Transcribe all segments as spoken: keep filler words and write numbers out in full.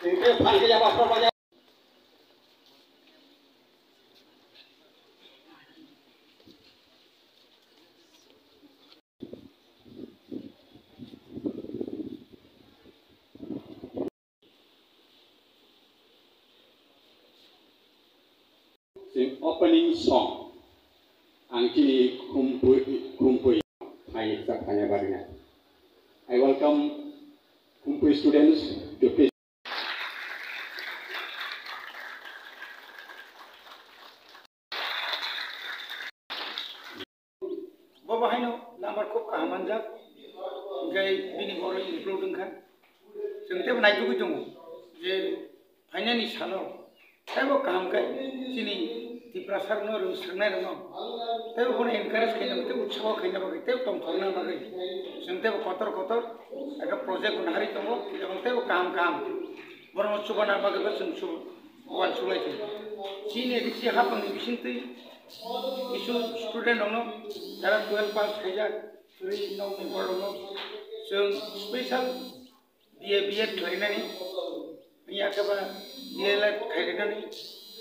Chwng opening song, ang chini Khumpui, Khumpui, hai sa thanya barina. I welcome Khumpui students to please. Bo bahaino number khub kaham manjak, hingke bini borok include wngkha. Chwng tebo naitugwi tongo je phainani salo teibo kaham khe chini Tiprasa rokno rwngthwrwngnairokno teibo bono encourage khaina bagwi tei utsaho khaina bagwi tei tongthokna bagwi chwng teibo kotor kotor ekta project bo naharwi tongo ebong teibo kaham kaham borokno chubana bagwi bo chwng chu-, uansuk lai tongo. Chini A D C hapangni bisingtwi kisu student rokno jara twelve pass khaijak, twi nokni borokno chwng special B A B Ed khlainani, wngya khe ba D L Ed khlainani,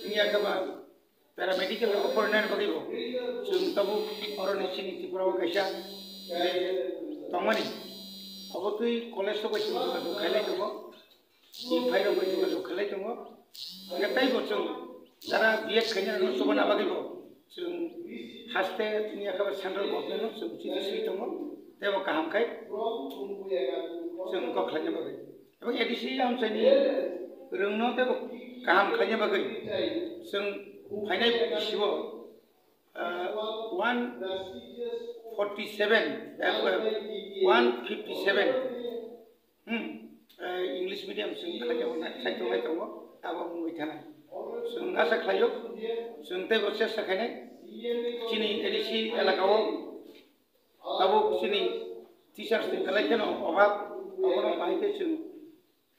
wngya khe ba paramedical rok porinani bagwi bo chwng tabuk oroni chini Tripura o kaisa tongmani. Obo twi college rok bai chwng jogajog khailai tongo. Tei phairok bai jogajog khailai tongo. Hingke teibo chwng jara B Ed khainai rokno chubana bagwi bo chwng haste wngya khe ba central government no chwng chini swi tongo, teibo kaham khai chwng kok khlaina bagwi. Ebong A D C amchaini rwngno teibo kaham khlaina bagwi chwng phainai bisio, ah, one forty seven, eh, one fifty seven. Hmm, eh, English medium chwng khlaijak, khlai tonglai tongo, abo wngwi thanai. Chwng asa khlaio, chwng teibo chesta khainai. Chini A D C elaka o tabuk chini teachers ni belai kheno obhab, abono bahai khe chwng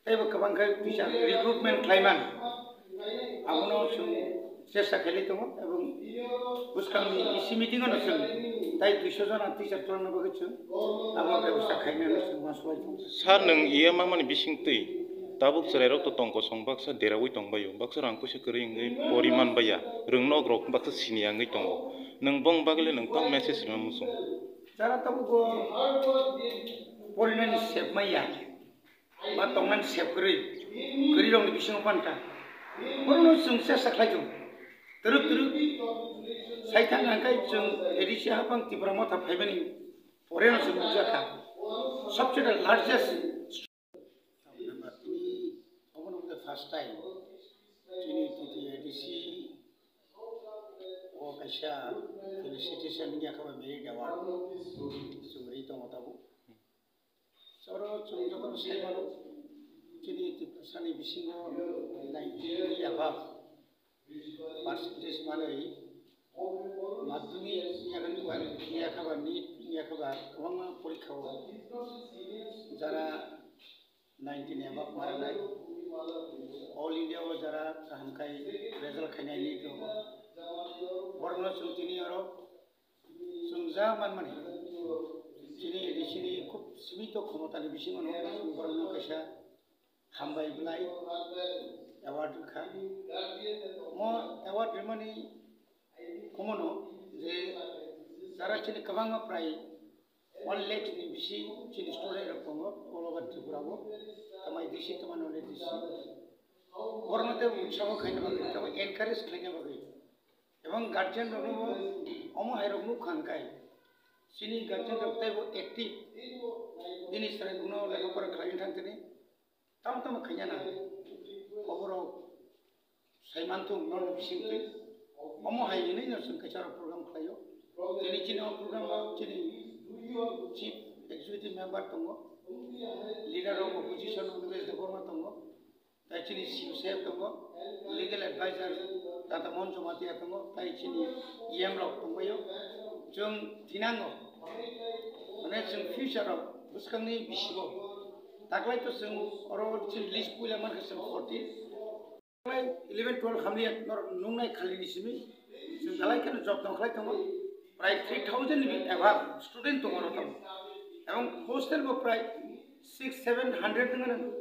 teibo kwbang khe teacher recruitment khlaiman. Abono chwng chesta khailai tongo ebong bwskangni E C meeting-o no chwng tai duiso jona teacher twlangna bagwi chwng abo bebosta khainani chwng uansuk lai tongo. Sir, nwng E M mamani bisingtwi tabuk chwrairok to tong kosong baksa deraui tongbaio, baksa rang puisa kwrwi wngwi poriman baiya, rwngnokrok baksa siniya wngwi tongo. Nwng bong bagwi le nwng tamo message rwna muchung? Jara tabuk bo porinani sep maiya. Ba tongnani sep kwrwi, kwrwirokni bisingo panta. Borokno chwng chesta khlai tongo. Twrwk twrwk sai thang hwn khe chwng A D C hapang Tipra Motha phaimani poreno chwng nukjakha. Sobchete largest. Tini obono wngkha first time chini T T A D C o kaisa felicitation wngya khe ba merit award chwng ri tongo tabuk. Oro chwng jotono sai mano, chini Tiprasani bisingo ninety above percentage manwi madhyamik wngya khe ba, wngya khe ba, NEET wngya khe ba kwbangma porikha o jara ninety ni above mananai, all India o jara kaham khai result khainai NEET rogo. Borokno chwng tini oro chwng ja manmani, chini A D C ni khub simito khomotani bisingo no borokno kaisa hambai belai award rwkha. Mo award rwmani omono je jara chini kwbangma prai one lakh ni bisi chini student rok tongo all over Tripura o, tamai D C, tamai non D C. Borokno tei utsaho khaina bagwi, tei encourage khaina bagwi. Ebong guardian rokno bo omo hai rok nukha hwnkhe chini guardian rok teibo active, bini chwrai rokno lekha pora khlai wng thang tini tamo tamo khaina nang oborok sai manthung norok bisingtwi omo hai hinwi no chwng kaisa rok program khlaio. Tini chini o program o chini chief executive member tongo, leader of opposition Anish Debbarma tongo. Tai chini C E O saheb tongo, legal advisor Tata Mohan Jamatia tongo, tai chini E M rok tongbaio. Chwng thinango, mane chwng future rok bwskangni bisingo. Taklai to chwng oro chini list puila mankha chwng fourteen. Eleven, twelve hamliya norok nungnai khalini simi chwng belai kheno job tong khlai tongo. Prai three thousand ni above student tongo oro tongo. Ebong hostel bo prai six, seven hundred wngmano.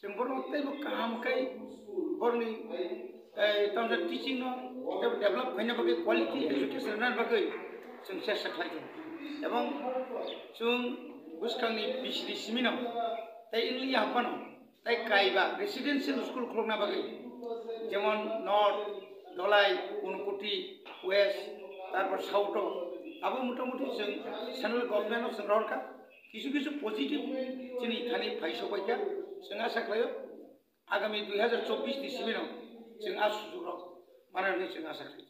Chwng borokno teibo kaham khe borokni, eh, tamsa teaching no teibo develop khaina bagwi, quality education rwna bagwi chwng chesta khlai tongo. Ebong chwng bwskangni B C D simi no tei wngya phano tei kaiba residential school khulukna bagwi, jemon North, Dholai, Unakoti, West, tarpor South o abo motamuti chwng central government no chwng rohorkha. Kisu kisu positive chini thani phaisok bai kha, chwng asa khlaio agami dui hazar chobbish ni simi no chwng a sujok rok manai hwnwi chwng asa khlaio.